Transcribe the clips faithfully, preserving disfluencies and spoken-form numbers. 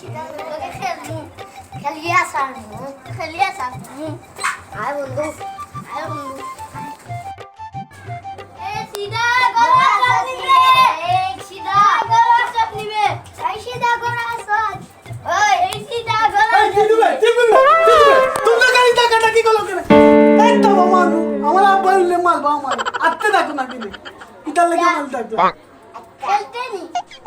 তোকে খেলবো। খেলিয়া ছাড়বো। খেলিয়া ছাড়বো। আয় বন্ধু। আয় বন্ধু। এ সিধা গলা সব নিবে। এ সিধা গলা সব নিবে। এই সিধা গলা সব। ওই, এই সিধা গলা এই, কি দিবে? কি দিবে? কি দিবে? তোমরা গাড়ি টাকা টাকি করো কেন? এই তো বাবা, আমার আব্বা হইলে মারবা আমার। আত্তে ডাকো না কেন? ইতার লাগি মাল ডাকো। খেলতে নি।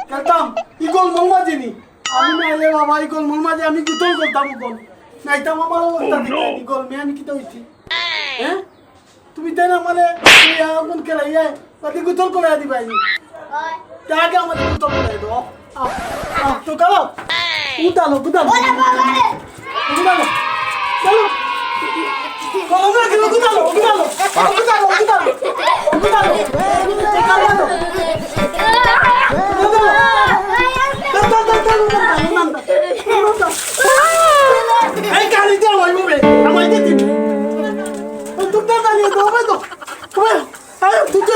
খেলতাম। ইগল মন মাঝে নি। আমি নাইলে বাবা, ইগল মন মাঝে আমি গুতল করতাম ইগল। নাইতাম আমার অবস্থা দেখে ইগল, মে আমি কিতা হইছি? হ্যাঁ? তুমি তাই না মানে, এই এখন খেলাইয়া, বাকি গুতল করে দিবা নি। ওই। তা আগে আমাদের গুতল করে দাও। আহ, আহ, তো কালো। উঠালো, উঠালো। ওরে বাবা রে। উঠালো। চলো। কলম রাখো, উঠালো, উঠালো। উঠালো, উঠালো। উঠালো। এই কালো তো। উঠালো। এই কালি দিয়ে আমার মুখে, আমার দিয়ে দিন। ও, তুমি তাড়াতাড়ি দাও, ভাই, দাও। আরে, তুই তো